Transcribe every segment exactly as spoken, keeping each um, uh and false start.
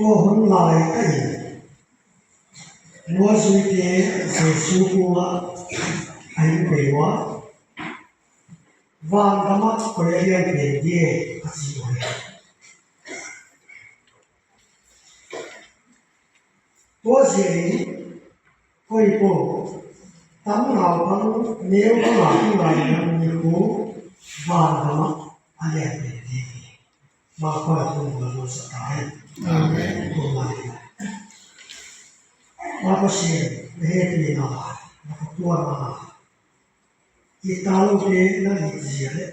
Tua hun lai ka in luazuite Jesu kungah a hin pei uh a, vangam ah koi a lian pen ding a ci uh hi. Tua zia in koi po tam naupang neu bang a tung lai na mi khu vangam ah a lian pen ding hi. Mangpha in hong muanhuai sa ta hen. Amen. Tua mah in, Mangpha Pasian, na hehpihna, na phattuamna, it ta lote na it zia leh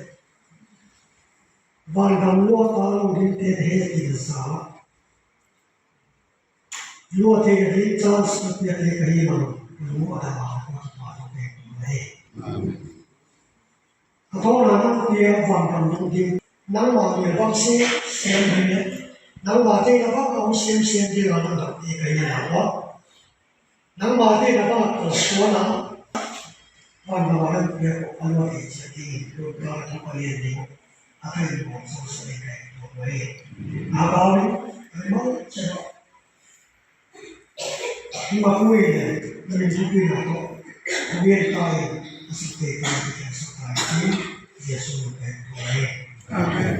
vangam lua ta lo dingte na hehpihna sa, lua theihna ding chance na piakte ka hi mah lo, na lua a dam a, na phattuamna tawh pek ding hi. Amen. A thawhna nang pia vangam ding ding, nangmah mel bang semsem ding leh nangmah deihna bang a om semsem ding a nang damte ka hi a, nangmah deihna bang a tawh suan a, vangam a nang pia a luat thei ciat ding in, tua ka thupha lian ding a ka in bawk zo sa ding ka in tuak uh hi. A bau in, a bau ciat a Hi mah puin, na min thupina tawh, a ngen ta in, a sukte ta in, a sukte ta in, Jesu min in ka in thum hi. Amen.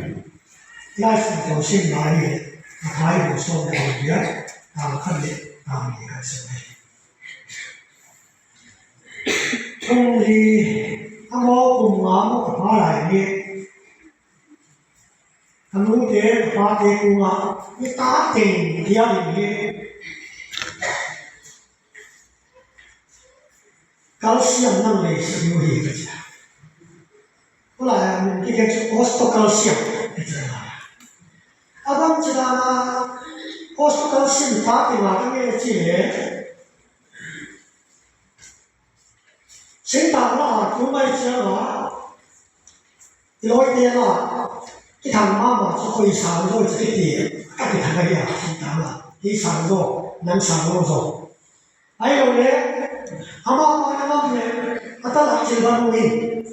Lai Siangtho simna hi, Matthai bung sawm le nih, a khat le a nih khat sim hi. Kum li a maw, kum nga maw ka pha lai hi. Ka nute ka pate kungah mi ta teng hiam in hi. Calcium nang lei sa ding uh hi ka ci a. Tua lai a min kigen cu ostocalcium ka ci a. A bang ci dan a ostocalcium ta teng a ka ngei ci leh Singtang la a tum ahih ciangin i lawite la kithang mahmah cu koi sang zaw ci kiti, ka kithang ahi a, singtang la kei sang zaw, nang sang zaw zaw. Ahi lo le amah pa na ngam le a talak cil bang uh in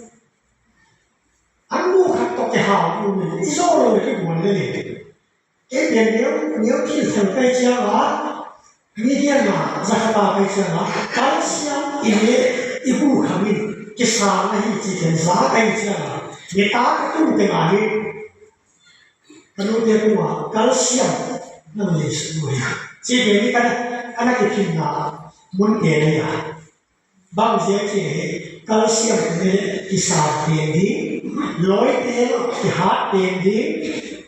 an mu khat tawh kihau uh in i zaw lo le kiguan le le. Kei pen neu, neu thil thang kai ciang a, mi hian a, za khat a kai ciang a, calcium i ne, i bu kham in, kisang ahi ci ken za kai ciang a, mi ta ka tung teng a hi, ka nute kung a, calcium nang lei suk hi. Ci pen i kan, kan a kiphinna mun te nei a. Bang ziak ci hi, calcium pen kisang pen ding, lawite lo kihat pen ding,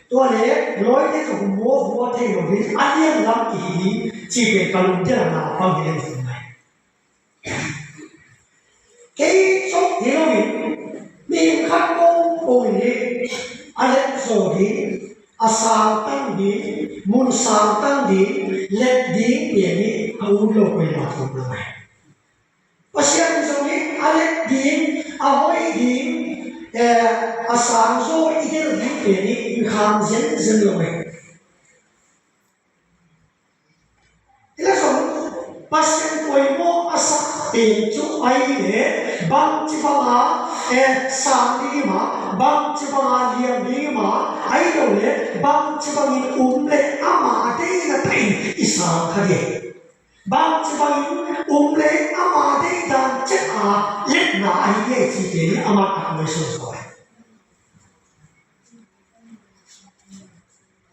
tua le lawite lo muavua thei lo ding, a lian lam kihi ding, ci pen ka lungte lam na bang hi leng zong nai. Kei cawk hi lo in, mi khat pongpong in hi, a let zaw ding, a sang tang ding, mun sang tang ding, let ding pen hi, a ut lo koi ma thum lo nai. Pasian in zong hi a let ding, a hoih ding, eh, a sang zaw i gelh ding pen hi i kham zenzen lo hi. Hi le zong Pasian poimawh a sak pen cu ahi le bangci banga, eh, sang ding i ma, bangci banga liam ding i ma, ahi lo le bangci bangin um le ama a deihna tahin i sang kha ding. Bangci bangin um le ama deihdan ciat a letna ahi hi a i cite hi amah tak mai suan zaw hi.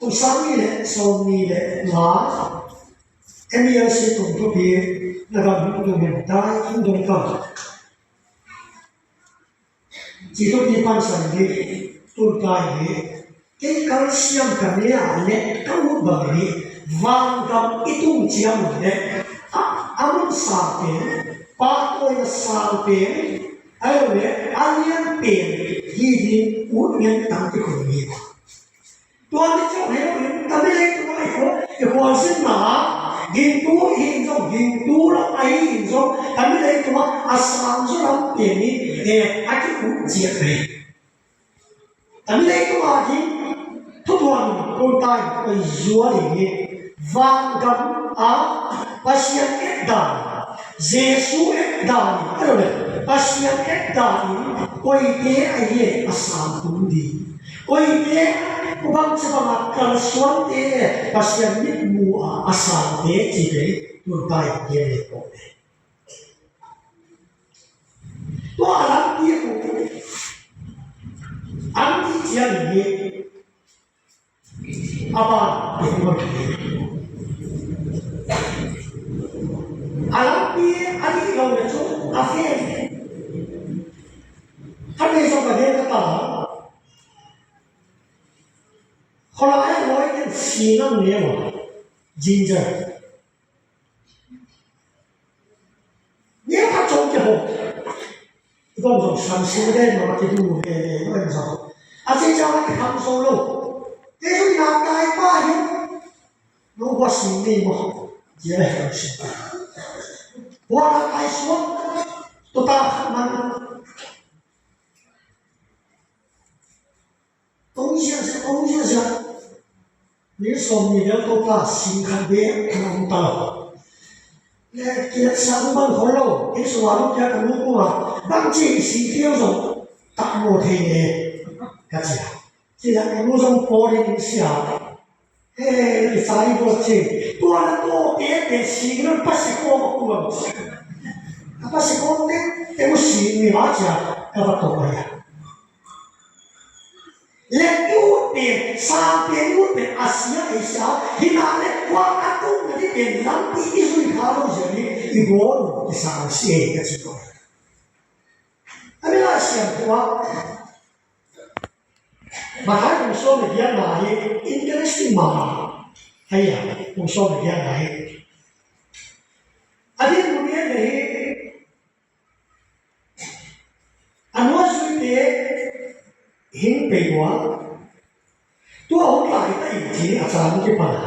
Kum sang nih le sawm nih le nga M E R C kum thupi na gam hing dong hen tai hing dong kam. Ci thupi pansan hi, tun kai hi, kei calcium ka ne a le ka ut bang hi, vangam i tung ciang le, a, a mun sang pen, pahtawina sang pen, a lo le, a lian pen, hi ding ut ngen tang ti khun hi. Tua mi cu hi lo in, tami lei tungah i khua, i khualzinna, gingtu i hin zong, gingtu lo ahi hin zong, tami lei tungah a sang zaw lam pen in, eh, a ki-ut ciat ve. Tami lei tungah ding, thuthuan, kong tai, koi zual in hi, vangam a, Pasian et dan, Jesu et dan, a lo le, Pasian et dan in, Koite ahi a sang tung ding, koite bangci banga kalsuante Pasian mitmu a a sangte ci kei, tuntai gen le ko. Tua a lampi a kuk an ti ciang hi. A ban a lampi a dih lo le cu a fen. Khat vei zong ka gen ka ta. Khualai a lawi ten si nang neu a ginger. Nia khat zong kihawm. I bawm zong sam si den lo a kidu ve ve lo en zong. A ci ciang a kikham zo lo. Kei zong i nak kai pa hi. Lo hua si ngei maw. Cia le hau si. Hua nak kai suak. Tuta khat man. Kong ziahziah, kong ziahziah. Mi sawm ni bel Topa sing khat bek an om ta lo. Le kiat sang bang khol lo. Kei sung a lu kiat ka lu kung a bang ci sing piang zong tak maw thei ne. Ka ci a. Ci a ka lu zong pawl in sia. He, i sa i bawt ci. Tua na tawh te te sing na pasi kawm a kuang. A pasi kawm te te mu sing ni ma ci a. Ka va tawh a ia. Le i ut pen, sang pen i ut pen a sia ei sia, hi na le kua a tung na di pen lampi i zui kha lo zia ni i bawl i sang si ei ka ci ko. A mi la siam kua. Mathai kung sawm le giat na hi interesting ma. Hei a, kung sawm le giat na hi. A din mu ni a hi. A nuazuite hing pei ua, tua hong lai ta in ci a caan kipan a.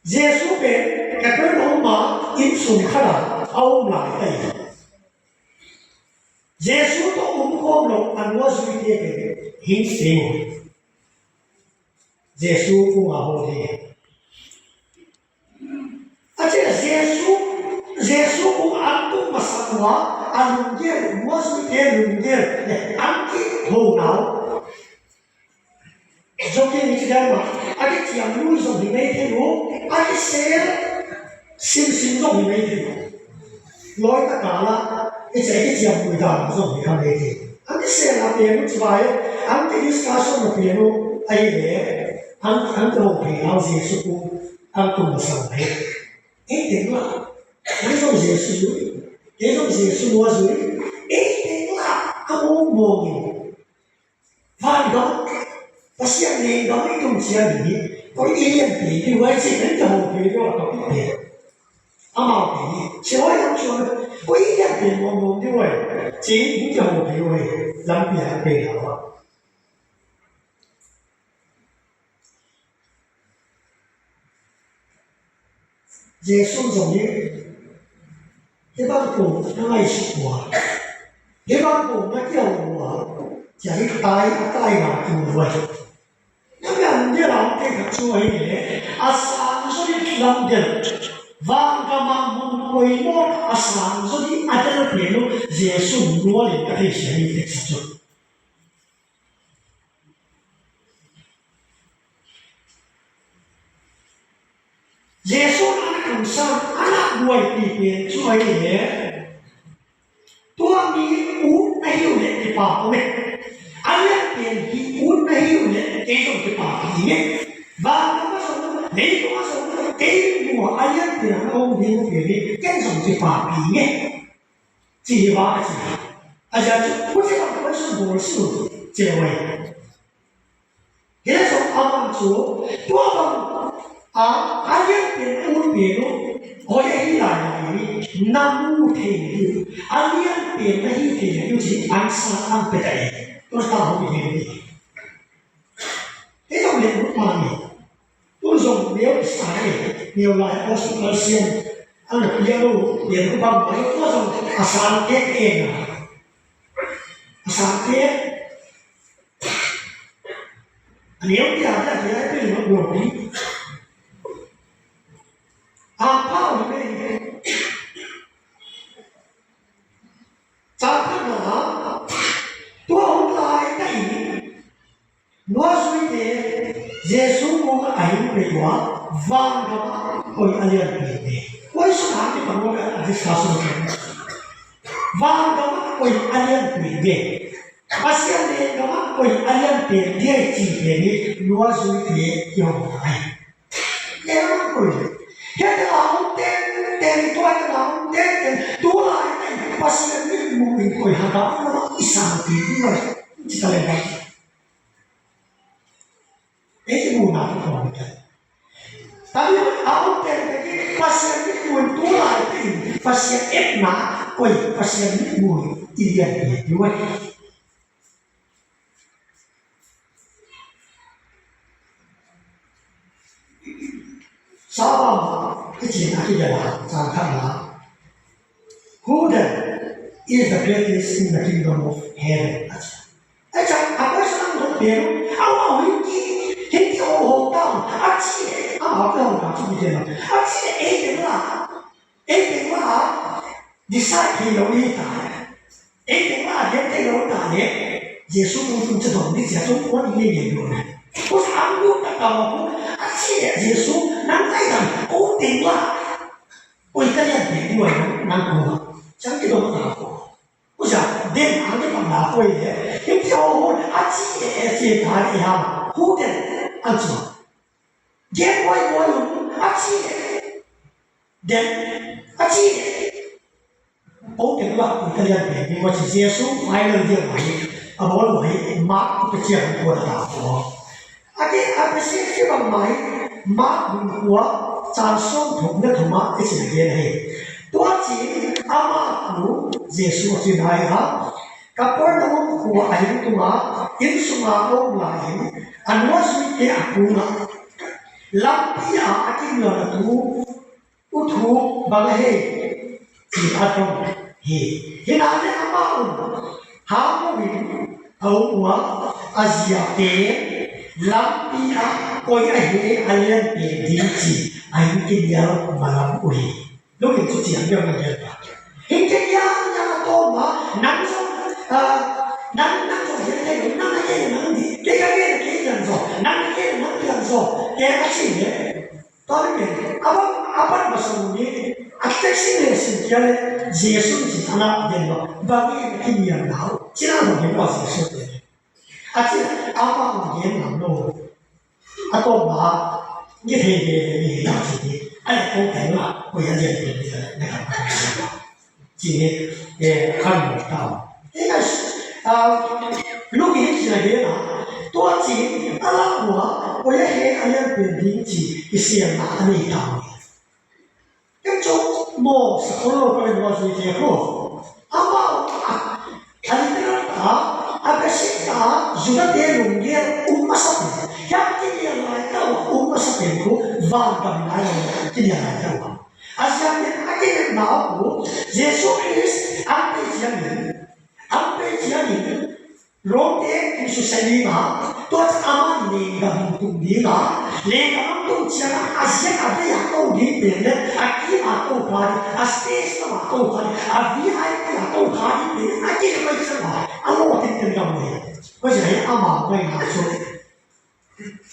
Jesu pen Kapernaum a inn sung khat a a om lai ta in. Jesu tawh om khawm lo a nuazuite pen hing pei ua. Jesu kung a hawl hi. A ci a Jesu, Jesu kung an tung masa ua, a lunggel, nuazuite lunggel, an kiho nau. Zokin ci dan ma, a kiciam lui zong hi mei thei uh, a kisel simsim zong hi mei thei uh. Lawi taka la, i ci a kiciam lui dan zong hi kha mei thei uh. An kisel a pian uh ci vai, an ki discussion a pian uh, a hi le, an, an ka hong phei lau Jesu ku, an tung a sang phei. Ei teng la, ei zong Jesu zui, ei zong Jesu lua zui, ei teng la, a mong mong in. Van dong, Pasian nei dong i tung ciang hi, koi i lian pi, pi wai ci, an ka hong phei dong a ka pi pi. Amau pi, ci wai lam cuan, koi i lian pi mong mong di wai, ci, an ka hong phei wai, lampi a phei lau a. Jesu zong hi, hih bang kong na ngaihsut uh a, hih bang kong na kiau uh a, cia hi tai a tai ngah tu uh a hi. Na ngan dia lam kei khat cu ahi le, a sang zaw dih lam del, vangam ah mun poimawh a sang zaw dih a del pen uh Jesu nual in ka theihsia hi teksa cu. Jesuh in a kamsang, a buaipih pen cu ahi le, tua mi ut na hi uh leh kipak om e. A lianpen hi ut na hi uh leh kei zong kipak hi e. Vanlam a zong, leitung a zong, kei muh a lianpen a om ding uh pen hi, ken zong kipak hi e. Ci hi va a ci. A zia cu, pu ci bang tua sun bawl si uh, ci uh ahi. Hi le zong amah cu, tua bang a, a lianpen a ut pen uh, hoi a hi lai lai hi, na mu thei hi, a lianpen na hi thei hi uh ci, an sa an pia ta hi. Tua ta hong hi hi. Hi zong lian uh ma hi. Tun zong neu sa hi, neu lai a su kal sian, an pia lo, lian uh bang mai, tua zong a sang kek kek a. A sang kek. A neu pia, pia, pia, pia, pia, pia. A pau hi mei. Cang khatna ah, a hing peuh ua, vangam ah koih a lianpen hi. Koih sung hang kipang ua a discussion hi. Vangam ah koih a lianpen hi. Pasian lenggam ah koih a lianpen hi ci pen hi. Nuazuite i hong lai. Kei a koih. Kei a hong ten ten tua a hong ten ten. Tulai ten Pasian mitmuh in koih hang a i sang pen hi. Ci ta leh bang. Ei, i muhna thu khawng hi ta. Tami a om pen pen in Pasian mitmuh in tulai pen Pasian etna koih, Pasian mitmuh in i lian pen hi ua. Sawm i cih na i bia la, sang khat na. Who then is the greatest in the kingdom of heaven? A ci. Ei, cang, a question ang dong pen, au, au, hing ki, hing ki ho ho ta, a ci, a, au, au, au, ci ki pen, a ci, ei, pen la, ei, pen la, decide hi lo i ta, ei, pen la, gen te lo ta le, Jesu kung tung ci dong ni, Jesu kung ni ni lo na. Ko sa ang lu ta ka ma ko, a ci, Jesu, nang ai dang, ko pen la, ko i ka lian pen, ko ai nang, nang ko, cang ki dong ta ko. Usia, den ang te pang na poi le. Hing ki ho ho, a ci e, a ci e, ta e ha. Who then? An ci. Gen poi poi, a ci e. Den, a ci e. O te ba, i ka lian pen, ni wa ci Jesu, final dia mai. A bol mai, Mark, i ka cia ko ta ko. A ke, a ke si si bang mai, Mark bung kua, cang sawm thum le thum ah i cih gen hi. Tua ci-in ama ku Jesu a ci nai a, Kapernaum khua a hing tungah, inn sungah a om lai-in, a nuazuite a kungah, lampi ah a kimialna thu, u thu bang a hei, ci a dong hi. Hi na le amah un, hamuin a um uh a, a ziate lampi ah koi a hei a lianpen ding ci a hing kimial malam uh hi. Lungin cu ciang deuh na gel pah. Hing kei kiang a tawm a, nang zong, ah, nang, nang zong gen thei lo, nang na gen nang dih, kei ka gen kei piang zaw, nang na gen nang piang zaw, kei a cih leh. Tua leh pen, a bang, a bang masa lo ni, a taxi le sin kia leh, Jesu in cin a lak den lo, bang ngen a kimial na uh, cin a lo gen lo Jesu te. A cih amah hong gen ngam lo. A tawpna, nge thei ve ve mi hi ta ci hi. A leh kong teng la, koi a lian ve ve na kam ci hi. Eh, kan mo ta. Eh, guys, ah, Luke hi ci na gen a. Tua ci, a la hua, koi a he a lian ve ding ci, i siam na a nei ta. Ken cu maw, sa khol lo ka len maw zui te ko. Amau a, a literal ta, a basic ta, Judah te lunggel um masa pen. Hiam kinial lai ta uh, um masa pen ko, van dam lai lo, kinial lai ta uh. A siam pen, a kinial na uh ko, Jesu Christ, an pe ciangin, an pe ciangin, Rom te in susia ding a, tua ciang amah lenggam hong tung ding a, lenggam hong tung ciang a, a ziak a bei a to ding pen le, a kim a to pha ding, a stage tam a to pha ding, a V I P a to pha ding pen, a kim a to pha ding, a lo tin tin dam le. Ko sia hi amah pai na so.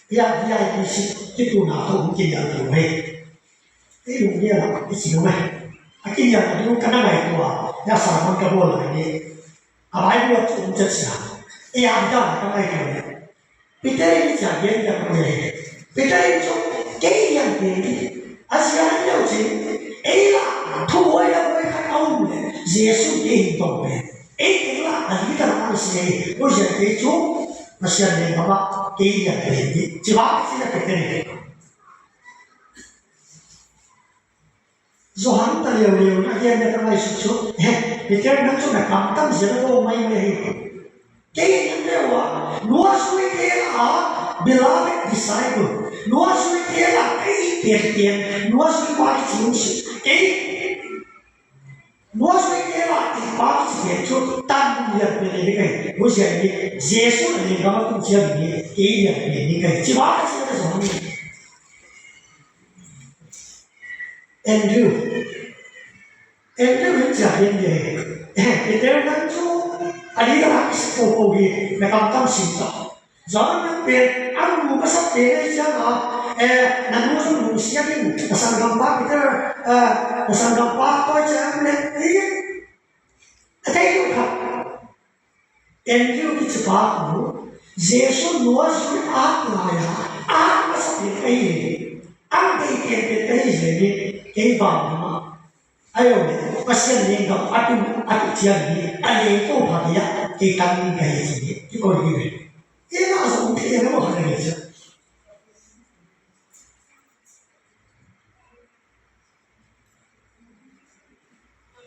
Ia, V I P seat kituhna tawh hong kinial ding uh hi. Ei lunggel ah i ci lo meh. A kinial a ding uh ka na ngaihtuah a, ia sermon ka bawl lai ni. A Bible ah thu um ciat sia. Ei a dang ka ngaihtuah ni. Peter in i ciah gen ding uh hi. Peter in cu kei lian pen hi. A sia in lo cin. Ei lah thu buai la buai khat a um leh Jesu kei hin tawh pen. Ei teng lah a leader a si ei, ko ziate cu Pasian lenggam ah kei lian pen hi. Ci bang a si na Peter hi. Johan ta leuleu na gen na ka ngaihsut cu, he, Peter nang cu na kamtam zia na ko maimai hi. Kei lian leu a, nuazuite lah a, beloved disciple, nuazuite lah kei penpen, nuazui pa ki ci uh si. Kei Nuazuite lah i pa ci pen cu tan lian pen hi kei. Nusia hi Jesu na lenggam a tung ciang hi kei lian pen hi kei. Ci bang a ci a zong hi. Andrew. Andrew in ci a gen hi. Eh, Peter nang cu a leader a kisi ko ko hi. Na kamtam sim ta. Johan nang pen, a nunglu ka sak pen ei ciang a, Eh, na nu zong lungsiat in, na sanggampa Peter, eh, na sanggampa tawi ciang le, eh, a thei lo kha. Andrew kici pa uh, Jesu nuazui at lai-a, at masa pen ka hi hi. Ang dei pen pen ka hi hi, kei vanggam ah. Ayo, Pasian leng gam a tu, a tu ciang hi, a leng ko pha hi a, kei tang ning ka hi hi, kiko hi hi. Ina zong kei na mo ha hi hi.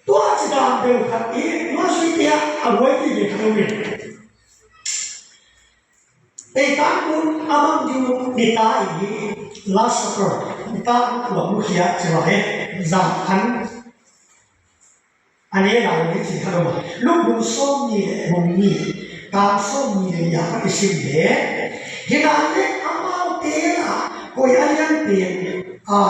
Tua ci dan deuh khat i, tua sui tia a buai ti ve khat om in. Ei tangkun a mang ding nita i hi, Last Supper, nita an tuak mukhia ci va he, zan an a ne lau ni ci khat om a. Luk bung sawm ni le bung ni, tang sawm ni le nia khat i sim le. Hi nan le amaute ah koi a lian pen a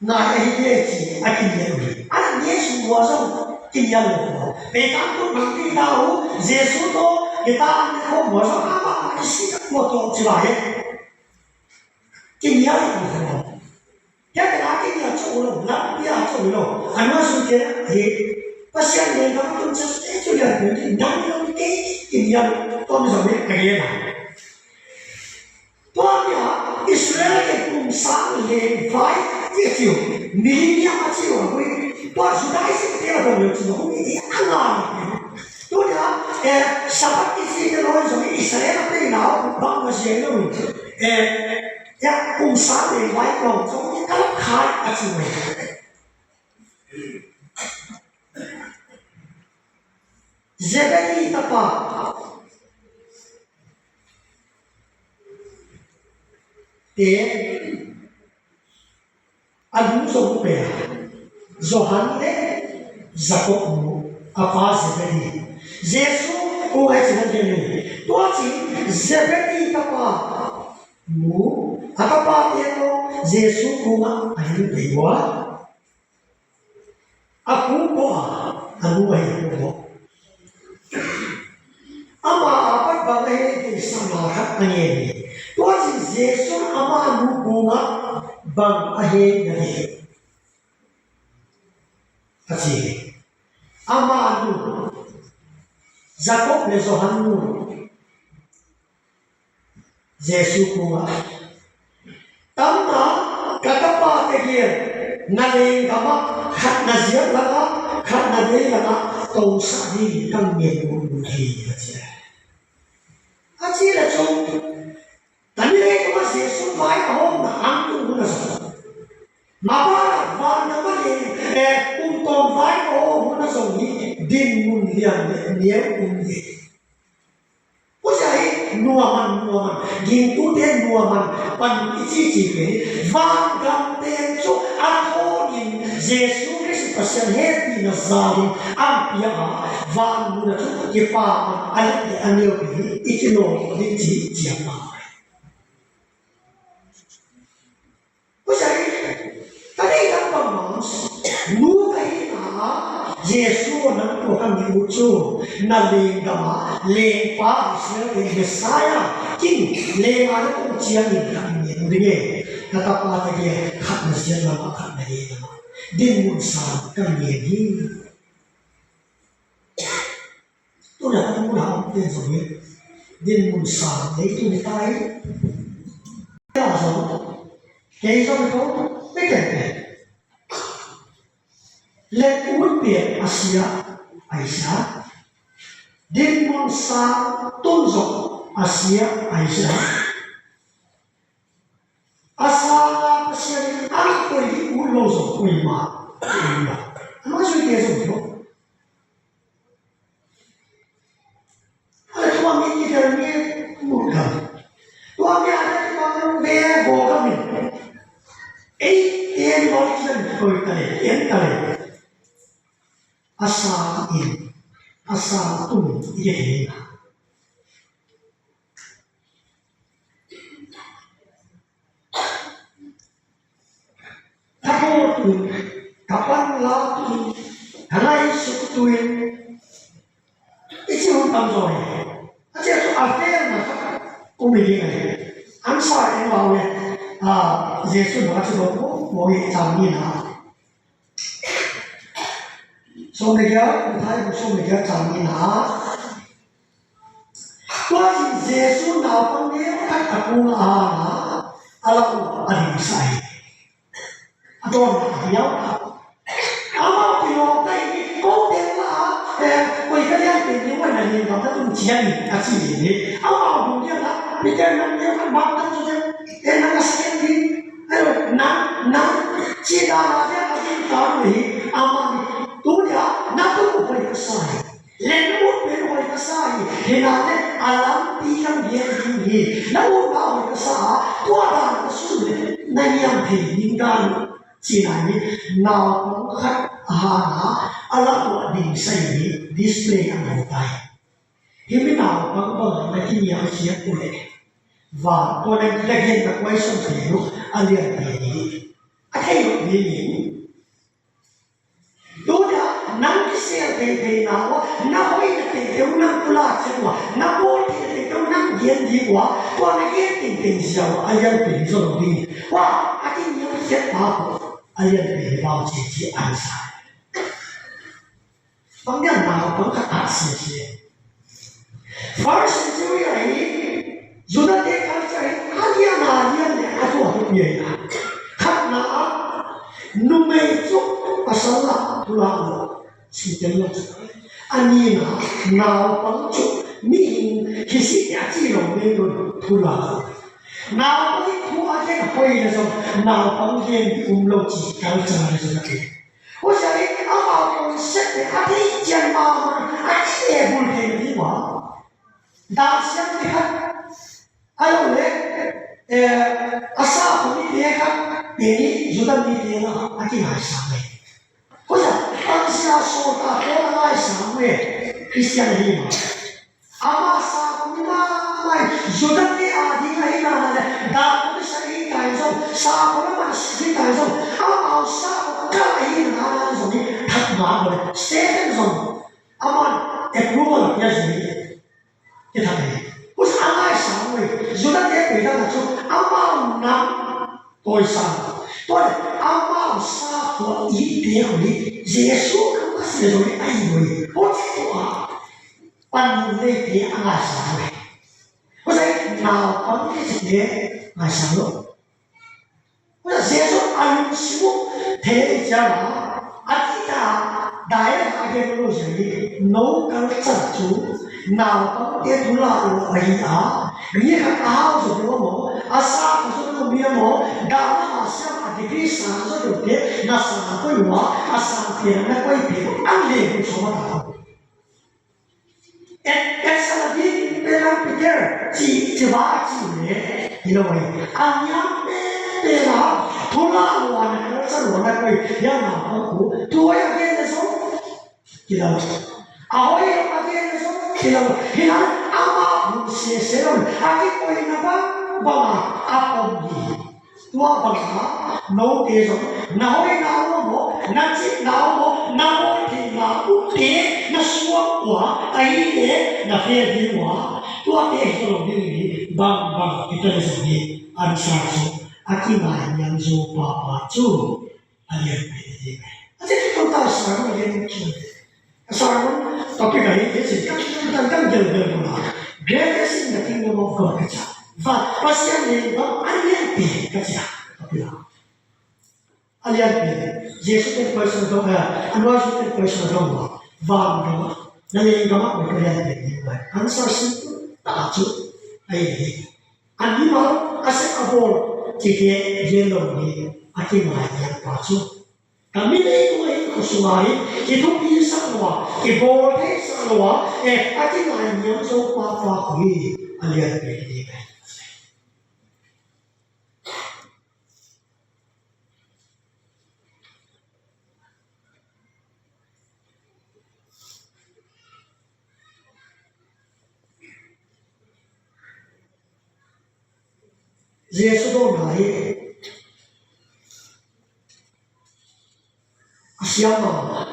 nai ahi ve ci a kinial uh hi. A nang Jesu mua zong kinial lo. Pekan tung bang ti ta uh, Jesu to kita an ko mua zong a bang a isi ko to ci va he. Kinial uh hi. Kei ka kinial co uh lo, lampi a co uh lo. A nua su ke hi. Pasian ne na tung sa e cu lian pen ni nang lo ni kei kinial to mi zong ni ka ye na. Tua nia Israel te kum sang leng vai i ci uh, millennium a ci uh a hui. Tua Judaism te a dong leng ci uh a hui i a ngai. Tua nia, eh, Sabbath i ci te lo zong Israel a pe na bang na sia lo. Eh, ya kum sang leng vai lo zong i ka la khai a ci uh. Zebedee tapa te a nu zong pe a, Johan le Jakob nu a pa Zebedee. Jesu kung a ci nan ken ni. Tua ci Zebedee tapa nu a tapa te ko Jesu kung a hin pe ua. A pu ko a, a nu a hi pu ko. Ama a pat bang a hi te sa ma khat a ngen hi. Tua ci Jesu ama nu kung a bang a hi na hi. A ci hi. Ama nu. Jakob le Johan nu. Jesu kung a. Tamna ka tapa tegel na lenggam ah khat na ziat lak ah khat na vei lak ah tongsak ding ka ngen uh hi a ci. A ci le cung. Tani le kuma Jesu vai a hawm na ang tung hun a zong. Mapa van na ma le, eh, kum tawm vai a hawm hun a zong hi din mun lian le nial um hi. Pusia hi nuaman, nuaman, gingtute nuaman pan i cici pen vanggam pen cu a thawngin Jesu Khrist Pasian hehpihna zalin an pia a vanmuna cu kipa a let le a neu pen i kilawm ding ci ciam a. Pusia hi, ka deih lam bangmah nu ka hihna ah Jesu aw nang tua ka ngen uh cu na lenggam ah lengpa Israel te Messiah kin lenga na kong ciangin ka ngen uh ding e. Ka tapa tegel khat na ziat lam ah khat na vei lam ah dinmun sang ka ngen hi. Tuna ka tunguna om te zong hi dinmun sang leitung hi ta hi. Kei zong kei zong ko pe kei pe. Let un pian a sia a sia. Dinmun sang tun zong a sia a sia. A sanga Pasian in a koih hi ut lo zong koih mah. Amah zui te zong hi lo. A le tua mi kidel mi mut gam. Tua mi a le tua mi ve go gam in. Ei te mi lo kidel mi koi ta le, en ta le. A sang in, a sang tung i ke thei na. Ka thawh tu in, ka pan la tu in, ka ngaihsut tu in, i ci hun tam zaw hi. A cia cu a felna khat um hi ding a hi. An sa en Pau le, ah, Jesu na ci lo ko, mo i cang ni na. Sawm le giat, Mathai bung sawm le giat cang ni na. Tua ci Jesu naupang ne khat a kung a na, a lam a ding sa hi. A dawn a hiau a. Amau kilawm ta hi, ko teng la, eh, koi ka lian teng ni wan a lian bang ka tung cian hi, a ci hi. Amau hong lian la, Peter nang lian kan bang kan cu teng, eh, nang a sian hi. Ayo, nang, nang, ci da la lian a lian ka hi, amau ni, tu lia, na tu koi ka sa hi. Len ut pen hoih ka sa hi, hinah le a lampi kan gen ding hi. Na utna hoih ka sa a, tua dan ka sun le na niam thei ding dan uh, ci-in ah hi. Naupang khat a han a, a lam uh a ding sa hi, display a ngah ta hi. Hih mi naupang bang na kiniamkhiat uh leh, va, tua na kita gen na kuai sawm thei uh a lian thei hi. A thei uh ding hi. Tuna nang kisel teitei na uh, na hoihna teitei uh nang pulak ciat uh, na bawl theihna teitei uh nang gen ding uh, tua na gen tengteng ziau uh a lianpen hi zaw lo ding. Tua a kiniamkhiat pa uh a lianpen hi bang ci ci an sa. Bang diam naupang khat a sia sia. First century ah hi, Judah te culture hi, a lian a lian le a tua thupi hi a. Khatna ah, numei cu pasal ah thu lak lo, singtel lo cu. A nihna, naupang cu mihing hi si a ci lo mei lo thu lak lo. Naupang hi thu a gen hoih le zong, naupang gen ding um lo ci culture le zong a gen. Hua sia in amau concept le a thei cian mahmah a ti le bul thei ding uh a. Dahsiam te khat a lo le, eh, a sakhuami te khat te nih Judah mite na a kingaisang le. Hua sia, pangsia sawltak te a ngaisang le Christian hi mah. Ama sakhuami mahmah, Judah te a ding ahi nana le, dah khuami sa hi tai zong, sakhuami man si hi tai zong, amau sakhuami kal ahi nana zong hi, thak mah le, Stephen zong, aman approval a pia zong hi, hi thak hi. Hua sia a ngaisang uh hi, Judah te pei dang a cu, amau nam tawisang. Tua le, amau sakhuami te uh hi, Jesu Khrih a si zong hi, ahi uh hi. Hua ci tua. Panmun neite a ngaisang uh hi. Hua sia naupang neite ngaisang lo. Hua sia Jesu a lungsim uh thei ciang a, a ti ta dai a gen lo sia hi. No culture cu naupangte thu lak lo ahi a, mi khat a hau zaw deuh maw, a sa kha zaw deuh mi maw, dah a siam a degree sang zaw deuh te na sang koi uh a, a sang te na koi te uh ang le uh sawm a ta. Et, et sa la di pe lang Peter ci, ci ba ci le, hi lo ai. A niam pe pe la, thu lak lo a na kal sa lo na koi, ya na kong ku, thu ai a gen na so, hi lo. A hoi a gen na so, hi lo. Hi lo, ama bu se se lo, a ki koi na ba, ba ma, a kong di. Tua bangah note zong na hoihna uh maw, na cihna uh maw, na bawl theihna uh te na suak uh a, ahih leh na fel ding uh a, tuate hi zaw lo ding hi. Bangbang hi ta le zong hi, answer cu a kingainiam zo papa cu a lianpi hi ding. A cih tu ta sang a lian cu. Ka sermon topic ahi, hi ci, ka, ka, ka, ka gelgel ko la. Greatest in the kingdom of God ka ci a. Va, Pasian lenggam a lianpi ka ci a. Topic a. A lianpi. Jesu ten question dong, eh, a nuai Jesu ten question dong va. Van dong. Na lenggam a ko lianpi ni va. Answer simple. Ta cu. Ai ni. A mimal a sep a bawl cihte gen lo ni a kingainiam pa cu. Ka mi leitung a hi, ka sungah hi, i thupi sak lo a, i bawl thei sak lo a, eh, a kingainiam zo papa ko hi, a lianpi hi ding hi. Jesu dawhna hi a siam mahmah.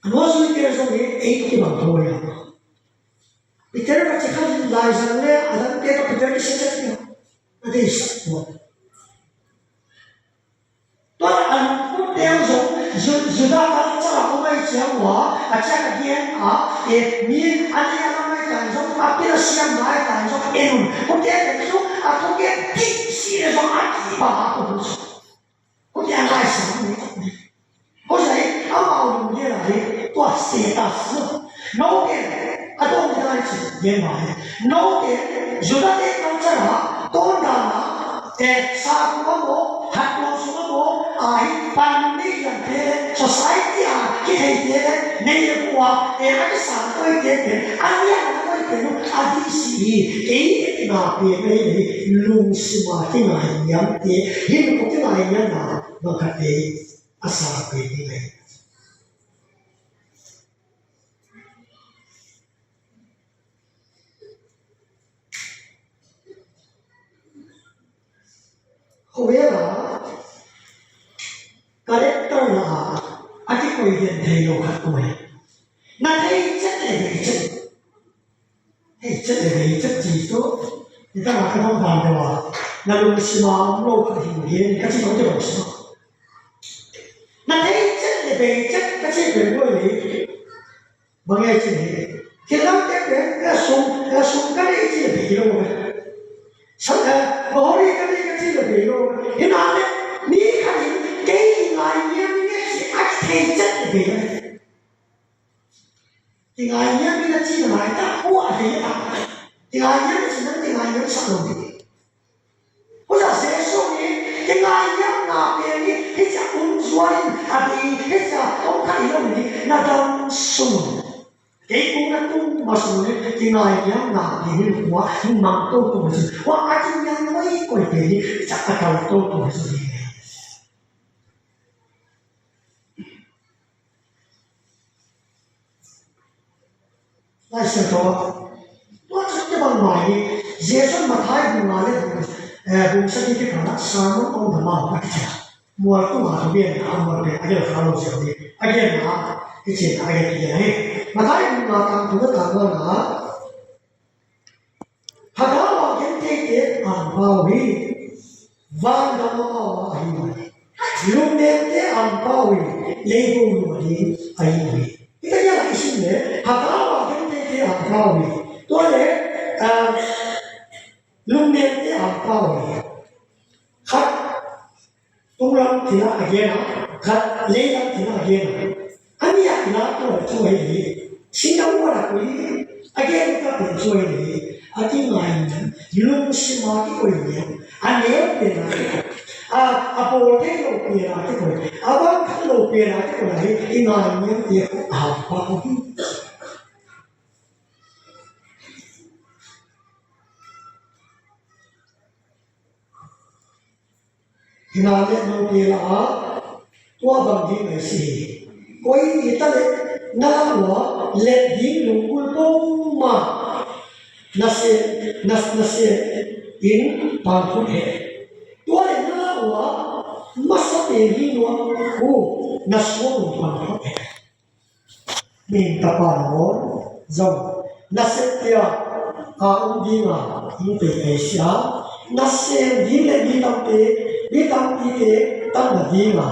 A nuazuite zong hi ei kibang thawi a. Peter va ci khat in Laizang le a dangte tawh Peter kisia ciat ding a deihsak tuan. Tua a lungput deuh zong Ju- Judah culture ah om ahih ciang ua, a ciak a gen a, e, mi a nei a lam ahih tan zong, a pil a siamna ahih tan zong en un. Tua te pen cu a thugen dih si le zong a kibang a kum. Tua te a ngaisang ni. Tua hi amau lungdam ah hi, tua status. Note a dong dai ci gen mai. Note Judah te culture ah, ton dan ah, e, sakhuam maw, hattuam sung maw, a hi pan nei lian te le, society a kithei te le, nei le kua, e, a kisang koi te pen, a lian a koi pen, a dih si hi, kei na pen nei nei, lungsima kingai niam te, hin ko kingai niam na, bang khat te, a sa pen nei nei. Khuavela character na a kikoih den thei lo khat kua hi. Na thei cet le thei cet. Thei cet le thei cet ci tu. Ni ta na ka dong dan deuh a. Na lungsima om lo khat hi hi ka ci tu te bang sima. Na thei cet le thei cet ka ci pen kua hi. Bang e ci hi. Thil dangte pen, e sum, e sum ka nei ci le bei lo ve. Sa, e, mahori ka nei ka ci le bei lo ve. Hi na le, mi khat in, kei i ngai niam i ngai ci a thei cet le bei lo ve. I ngai niam i na ci na mai ta, ua a thei ta. I ngai niam i ci na, i ngai niam sa lo ve. Tua Jesu in kingainiamna pen hi, hih ciang um zuai in a bei, hih ciang om kha hi lo in na dam sung. Kei kung na tung ma sung in kingainiamna pen hi lo kua, hi mang to to hi sung. Kua a kingiang noi koi pen hi, hih ciang a kal to to hi sung hi. Lai Siangtho ah tua cih te bang mai hi. Jesu Matthai bung nga le bung, eh, bung sagih te khan ah Sermon on the Mount a kici a. Mual tung a thu gen a, mual pen a gel kha lo sia hi. A gen a, kici a, a gen kici a hi. Matthai bung nga tang thum le tang nga ah Hagau a gentheite a angpau hi, vangam amau a ahi uh hi. Lungnemte a angpau hi, leitung lum a ding ahi uh hi. Hih tak ciang i sim leh, Hagau a gentheite a angpau hi. Tua leh, ah, lungnemte a angpau hi. Khat tunglam thil ah a gen a, khat leilam thil ah a gen a. A nih ah i lak uh cu ahi hi. Singdang uh a lak uh hi. A gen uh ka pen cu ahi hi. A kingai niam, lungsim a kikoih niam, a neu pen a kikoih, a, a bawl thei lo pen a kikoih, a bang khat lo pen a kikoih ahi. I ngai niam te a hau pa uh hi. Hi na le note la a tua bang ding a si hi. Koi hi ta le na lam ua let ding lunggulh peuhmah na sem, na, na sem in pangkhut hen. Tua le na lam ua masa pen hi nuam uh na suang un pangkhut hen. Mihing Tapa nangawn zong nasep pia a um dinga hing pei ahi sia, nasem ding le mi tampi, mi tampite tamna dinga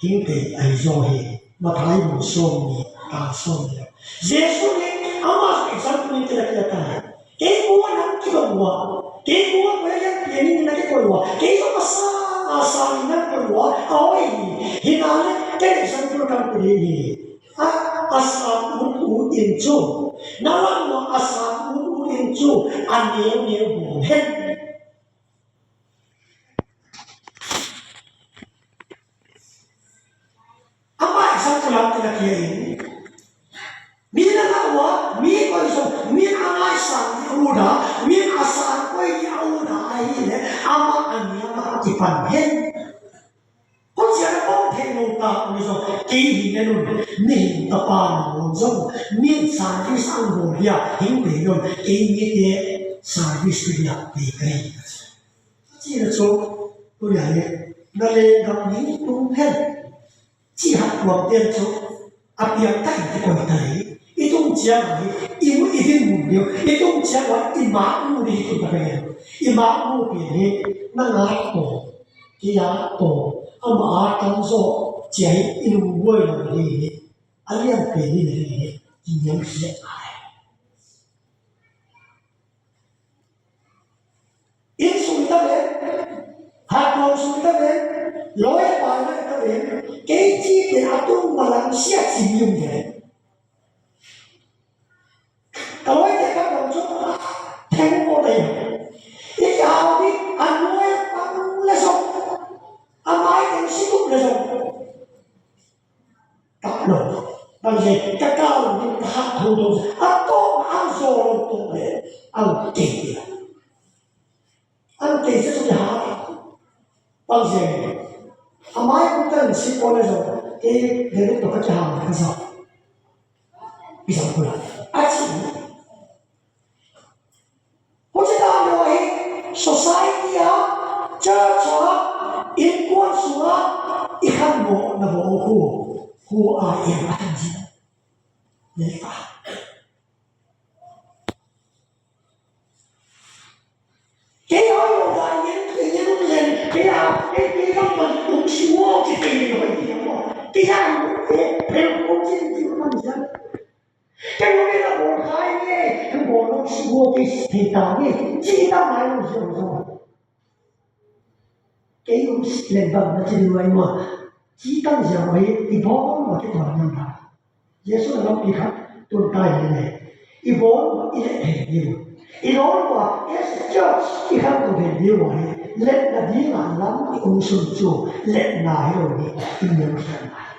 hing pei ahi zaw hi. Matthai bung sawmnih, tang sawmnih. Jesu nih amah example in tel a, tel a ta hi. Kei kua nang kidong ua, kei kua kua lian pian in na kikoih ua, kei zong a sang, a sang in na koih ua, a hoih hi. Hi na le, kei le sang tul kan pili hi. A, a sang ut ut in cu, na lam ua a sang ut ut in cu, a neu neu bawm hen. Amah example a tel a kia in, mi na ngah ua, mi koi zong, mi a ngaisang a ut a, mi a sang koi a ut a, ahih leh amah a niam ah kipan hen. Koi ciang a pom thei lo ta uh zong, kei hi nen un, mihing tapa nangawn zong, mi service a bawl dia, hing pe lo, kei mite service tu dia, pe ka hi. Ci na cu, tu dia le, na le ngam ning tung hen. Ci hak tuam ten cu, a piang tak in kikoih ta hi. I tung ciang hi, i mu I dinmun ding, i tung ciang ua i mak mu ding hi tung ka pen. I mak mu pen hi, nang a tawh, kei a tawh, amah a tang zawh ciang hi i lungbuai lo ding hi. A lian pen hi, na ding hi. I niam khiat ai. Inn sung ta ve, hattuam sung ta ve, lawi a pai na ta ve, kei ci pen a tung malang sia ci mi um ve. Ka lawite ka dong cu theng ko dei. I ka hau ding a nuai a pang le zong, a mai teng si tuk le zong. Ka lo, bang zen ka kau ding ka hak tho dong a tawh a zaw lo tawh le a lo kei ding. An kei se sung ha. Pang zen. A mai kung tan si ko le zong. Kei le le to ka ki ha ka sa. Ki sa ko la. A ci. Ko ci ta lo hi. Society a, church a, innkuan sung a, i khan mo na mo ko. Ko a em a tan ji. Ne ta. Kei hoi lo lai ngen, kei ngen um len, kei a, kei, kei bang bang um si wo, kei kei ngen hoi ti mo. Kei a, kei, kei um si ti mo man sia. Kei lo kei la bol khai nge, kei bol lo si wo, kei si ta nge, si ta mai lo si lo. Kei um si len bang na ci lo ai mo. Ci tang sia mo hi, i bol mo kei bol nang ba. Jesu in a lampi khat tun ta hi le. I bawl uh a i let thei ding uh. I bawl uh a, as a church, i khangto thei ding uh hi. Letna ding a lam i um sun cu letna hi lo hi. I niam khiatna hi.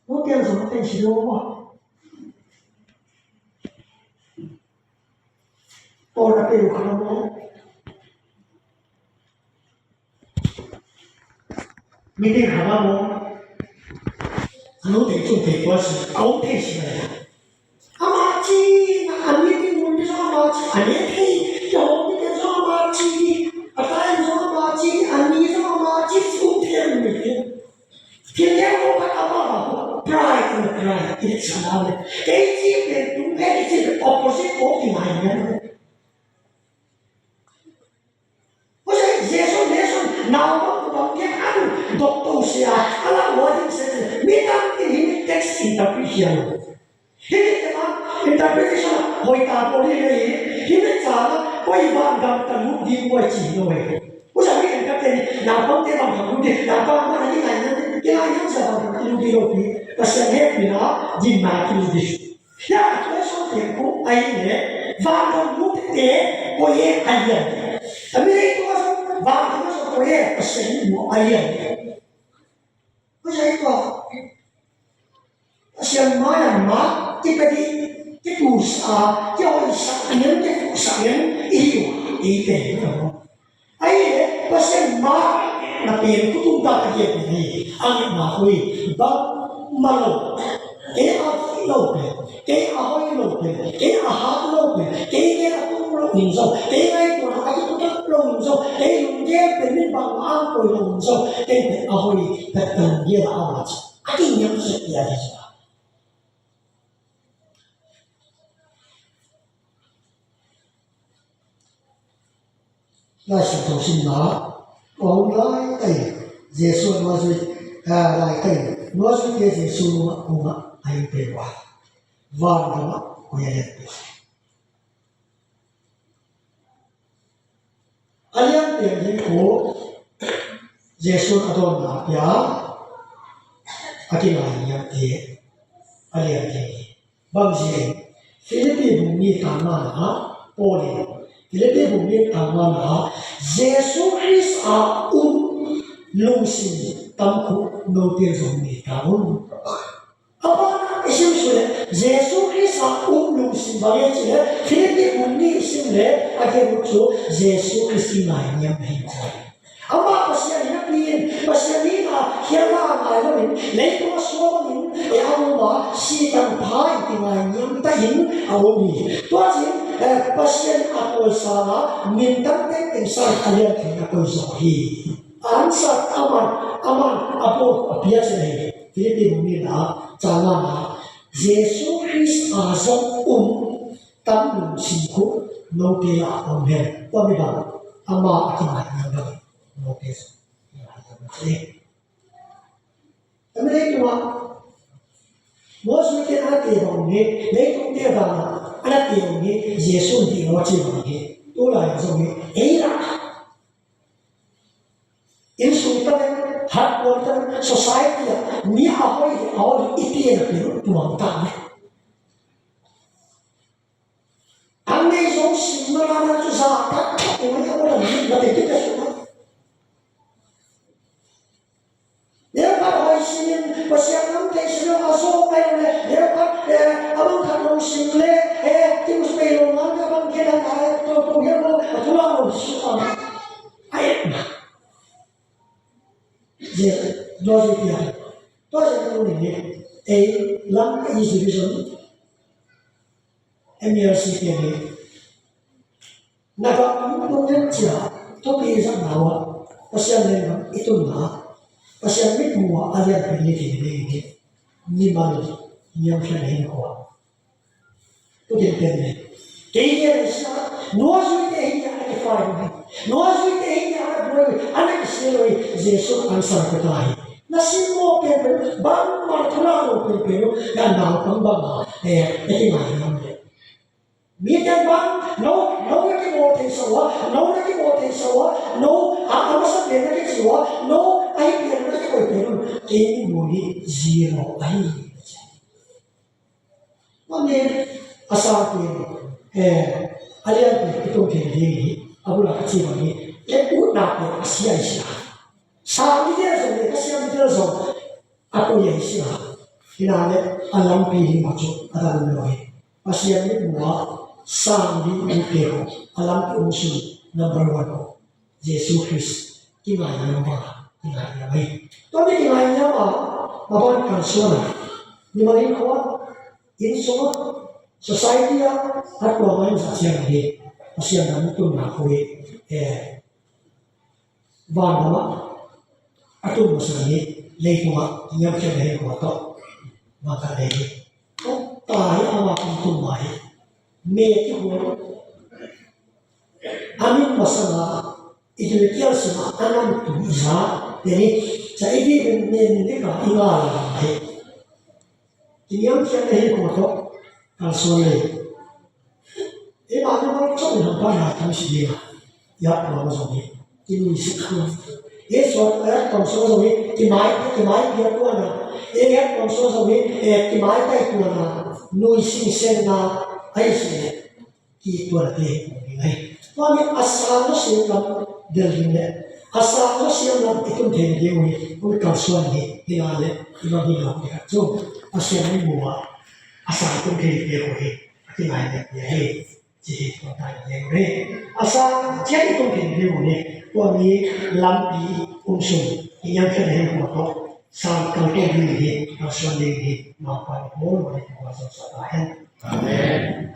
Note zong a tei si lo maw? Paul a tei uh kha lo maw? Meeting kha ba maw? A lo tei cung tei kual si, a om thei si ba ya. Ama ci, a meeting mun ding zong ama ci, a ne thei, ki hong meeting zong ama ci, a tai zong ama ci, a ni zong ama ci, si um thei a meeting. Thil lian ko khat a ba ba, pride and pride, i sa na le. Kei ci pen tung he, i ci pen opposite ko ki ngai ngai. Huzai Jesu, Jesu, naupang, upang kiang an dok to sia, a la wa ding sia, mi tam tin hi mi text interpret hiam. Hi mi text interpretation hoih ta ko ni le hi, hi mi cang a, koi van gam ta lut ding koi ci lo hi. Huzai mi interpret ni, naupang te van gam lut ding, naupang ma na ni ngai na, ni ngai na sa van gam lut ding lo hi, Pasian hehpihna, dinna ki lut ding. Hia a tua sawm pian ko a hi le, vangam mu tete ko ye a lian. A mi lei tua sawm vangam sawm ko ye a sen mu a lian. Ko ye tua. A sian mai a ma, ti ka di, ti tu sa, ti hoi sa, a niam ti tu sa, niam i hiu, i te hiu. Ahi le, Pasian ma na pen kutung ta ka diak ni, a nget ma hui, bang ma lo, kei a ki lo pen, kei a hoi lo pen, kei a hat lo pen, kei kei a tung lo in zong, kei ngai tuan a ki kutak lo in zong, kei lung kei pen min bang ma ang koi lo in zong, kei pen a hoi, pen pen dia la a ma ci, a ki niam se dia di zong. Lai Siangtho simna, a hong lai kai, Jesu a nuazui, a, lai kai, nuazui te Jesu nungah kungah a inn pe ua, van gamah koi a lian pe. A lian pe ding ko, Jesu a dawnna pia, a kingai lian te, a lian te. Bang zirin, Filipi bung ni tang ngana, Paul in, Filipi bung ni tang ngana, Jesu Khrist a um lungsim tam khu note zong nei ta un. A ban i sim su le, Jesu Khrist a um lungsim bang e ci le, Filipi bung ni i sim le, a gen uh cu Jesu Khrist i ngai niam hi ko. Amah Pasian in a pi in, Pasian in a khialna a ngai lo in, leitung a suak in, e a um a, si tang pha in ti ngai niam ta in a um hi. Tua cin, eh, Pasian a pawi sang a, min tam tengteng sang a lian thei a pawi zaw hi. An sak a man, a man, a pawi a pia cin hi. Filipi bung ni na, cang na, Jesu Khrist a zong um tam lungsim khuh note lah om hen. Tua mi bang ama a kingaihna bang note zong kingaihna bang ci. Tami leitungah Moses te a na te bang hi, leitungte bang a na te bang hi, Jesu dih lo ci bang hi. Tulai zong hi ei lah Inn sung ta le, hat kuan ta le, society ah mi a hoih le a hoih i ti na pi tuang ta le. Ang nei zong sim na la na cu za ta ta pi na ka na mi na te te ka su na. Neu khat hoih sim in Pasian lam thei sim in a zo pen le, neu khat, eh, a bang khat long sim le, eh, ti mus pei long lam ka bang ke dan a to to ya lo a tu la long sim a. Ai na. Zia, tua zia pia. Tua zia ka nung ni, ei, lam ka easy vision. M R C K ni. Na ka nung den cia, thupi zang na wa. Pasian len bang i tun na. Pasian mit mua a lian pen ni ti ni ni. Ni mal, ni am fian hin kua. Tua teng pen nen. Kei hi a na sia, nuazuite hi a na kifai hi. Nuazuite hi a na buai hi, a na kisia lo hi, Jesu an sa ka ta hi. Na sin mo pen pen, bang ma thula lo pen pen, ya na pang bang a, eh, eh, ti ngai nam le. Mi ten bang, no, no na ki mo te sa wa, no na ki mo te sa wa, no, a, a masa pen na ki si wa, no, a hi pen na ki mo pen, kei ni mo ni zero a hi. Tua nih a sangpi, eh, a lianpi i tung thei ding hi, a bula ka ci bang hi, kei utna pen a sia i sia. Sang i tel zong le, ka siam i tel zong, a poi a i sia. Hina le, a lampi hi ma cu, a dang lo hi. Pasian mit mua, sang ding ut te ho, a lampi um sun, number one ho. Jesu Khrist, kingaihna bang, kingaihna bang. Tua mi kingaihna bang, ma bang kan suan a. Ni ma in khua, inn sung a, society a, a tua ma in sa siang hi. A siang na mi tun na khu hi. Eh, van na ma, a tun ma sa hi. Lei tua, niam kia na hi khua to. Ma ka lei hi. Ta hi a ma kun tun ma hi. Me ki khua. A min masang a, i tu le kial sung a, a nam tu i za, te ni, ca i di ben men ni ka i nga la la mai. Ki niam kial na hi ko to, kal suan le. E ma ni ma chok ni hang pa na tam si di ma. Ya ko ma zong ni, ki ni si ko. E so, e ko so zong ni, ki mai, ki mai ya ko na. E ya ko so zong ni, e ki mai tai ko na. Nui sing sen na, ai si ne. Ki tua na te hi ding ahi. Tua mi a sang lo siam lam del ding le a sang lo siam lam i tun thei ding uh hi. Ui kalsuan hi hi la le i lam hi lo hi khat cu a siam mi mua a sang tun thei ding uh hi. A kingai ding hi hi. Ci hi tua ta ding uh hi. A sang ciat i tun thei ding uh hi. Tua mi lampi um sun i nyam khen hi mua tawh sang kal tawh ding hi. Kalsuan ding hi. Ma pa i pawl ma i tua sa ta hen. Amen.